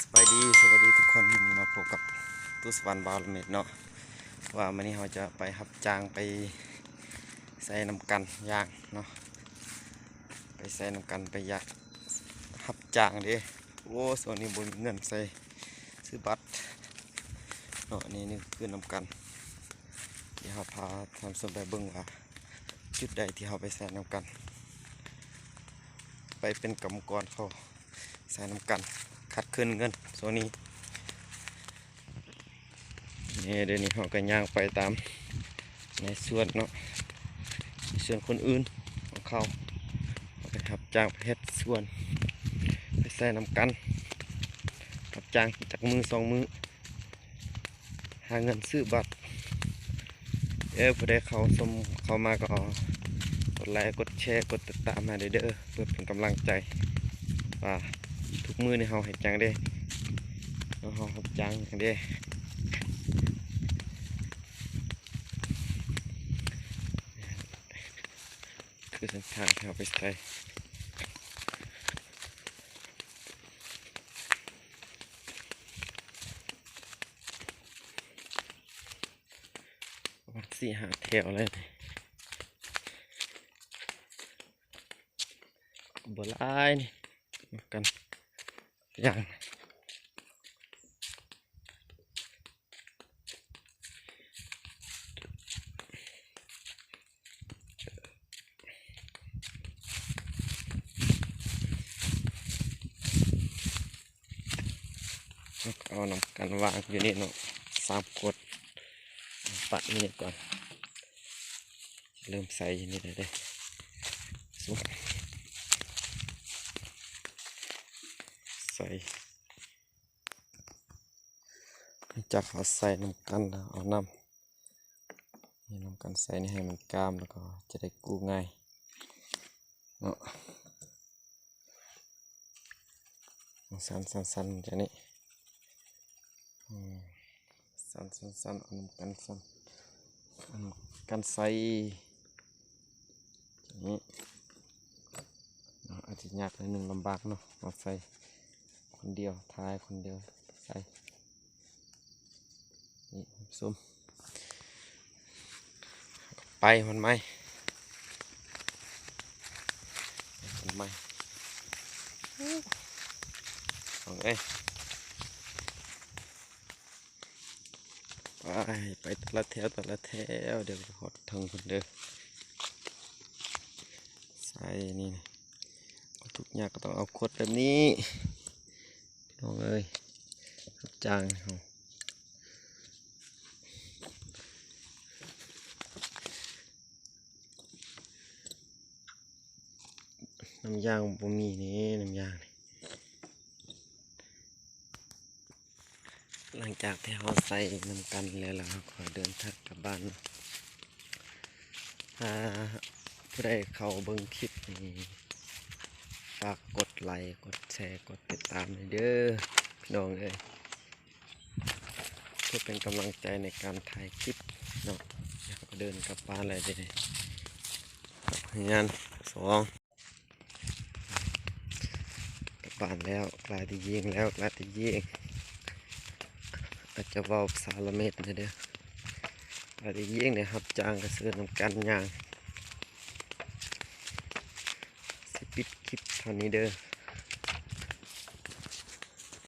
ສະບາຍດີ ສະບາຍດີທຸກຄົນ ມື້ນີ້ມາພົບກັບຕູ້ສະຫວັນ ບ່າວລະເມັດເນາະ ວ່າມື້ນີ້ເຮົາຈະໄປຮັບຈ້າງໄປໃສ່ນຳກັນ ຢາງເນາະ ໄປໃສ່ນຳກັນ ໄປຢາກຮັບຈ້າງເດ້. ໂອ້ ຊ່ວງນີ້ບໍ່ມີເງິນໃຊ້ຊື້ບັດເນາະ. ນີ້ ນີ້ຄືນຳກັນ ດຽວເຮົາພາທ່ານຜູ້ຊົມໄປເບິ່ງວ່າ ຈຸດໃດທີ່ເຮົາໄປໃສ່ນຳກັນ ໄປເປັນກຳມະກອນເຂົາໃສ່ນຳກັນ ຂັດເຂີນເງິນຊ່ວງນີ້. ນີ້ ດຽວນີ້ເຮົາກໍຍ່າງໄປຕາມໃນສວນເນາະ ໃນສວນຄົນອື່ນຂອງເຂົາ ເຮົາໄປຮັບຈ້າງໄປເຮັດສວນ ໄປໃສ່ນຳກັນ ຮັບຈ້າງຈັກມື້ສອງມື້ ຫາເງິນຊື້ບັດ. ເອີ ຜູ້ໃດເຂົ້າຊົມເຂົ້າມາກໍກົດໄລ ກົດແຊ ກົດຕິດຕາມໃຫ້ເດີ ເພື່ອເປັນກຳລັງໃຈວ່າທຸກມື້ນີ້ເຮົາເຮັດຫຍັງເດ້ ເຮົາຮັບຈ້າງຫຍັງເດ້. ຄືເສັ້ນທາງທີ່ເຮົາໄປໃສ່ ປະມານສີ່ຫ້າແຖວແລ້ວນີ້ ບໍ່ຫຼາຍນີ້ ນຳກັນຢ່າງ ເອົານຳກັນວາງຢູ່ນີ້ເນາະ ສາມຂວດ ປະຢູ່ນີ້ກ່ອນ ເລີ່ມໃສ່ຢູ່ນີ້ແລ້ວເດ້ ໃສ່ ຫຼັງຈາກເຮົາໃສ່ນຳກັນແລ້ວ ເອົານ້ຳ ນີ້ນຳກັນໃສ່ນີ້ໃຫ້ມັນກ້າມ ແລ້ວກໍຈະໄດ້ກູ້ງ່າຍເນາະ ສັ້ນໆໆ ຈາກນີ້ ອືມ ສັ້ນໆໆ ເອົານຳກັນສັ້ນ ເອົານຳກັນໃສ່ ນີ້ເນາະ ອາດຈະຍາກໜ້ອຍໜຶ່ງ ລຳບາກເນາະ ເຮົາໃສ່ຄົນດຽວ ຖ່າຍຄົນດຽວໃສ່ ນີ້ ຊົມ ໄປມັນໄໝ ໄປມັນໄໝ ນ້ອງເອີຍ ໄປ ໄປແຕ່ລະແຖວ ແຕ່ລະແຖວ ດຽວຮອດເທິງພຸ້ນເດີ ໃສ່ນີ້ ທຸກຢ່າງກໍຕ້ອງເອົາຂວດແບບນີ້ ພີ່ນ້ອງເອີຍ ຮັບຈ້າງເຮົາ ນ້ຳຢາງບໍ່ມີນີ້ ນ້ຳຢາງນີ້ ຫຼັງຈາກທີ່ເຮົາໃສ່ນຳກັນແລ້ວ ແລ້ວເຮົາກໍເດີນທາງກັບບ້ານເນາະ ຖ້າຜູ້ໃດເຂົ້າເບິ່ງຄລິບນີ້ ຝາກກົດໄລ ກົດແຊ ກົດຕິດຕາມໃຫ້ເດີ ພີ່ນ້ອງເອີຍ ເພື່ອເປັນກຳລັງໃຈໃນການຖ່າຍຄລິບເນາະ ເຮົາກໍເດີນກັບບ້ານແລ້ວເດ້ ເຮືອນສອງ ກັບບ້ານແລ້ວ ກະໄດ້ຍິງແລ້ວ ກະໄດ້ຍິງ ອາດຈະເວົ້າພາສາລະເມັດແດ່ເດີ ກະໄດ້ຍິງ ໄດ້ຮັບຈ້າງກະຊື້ນຳກັນຍ່າງ ຊິປິດຄລິບເທົ່ານີ້ເດີ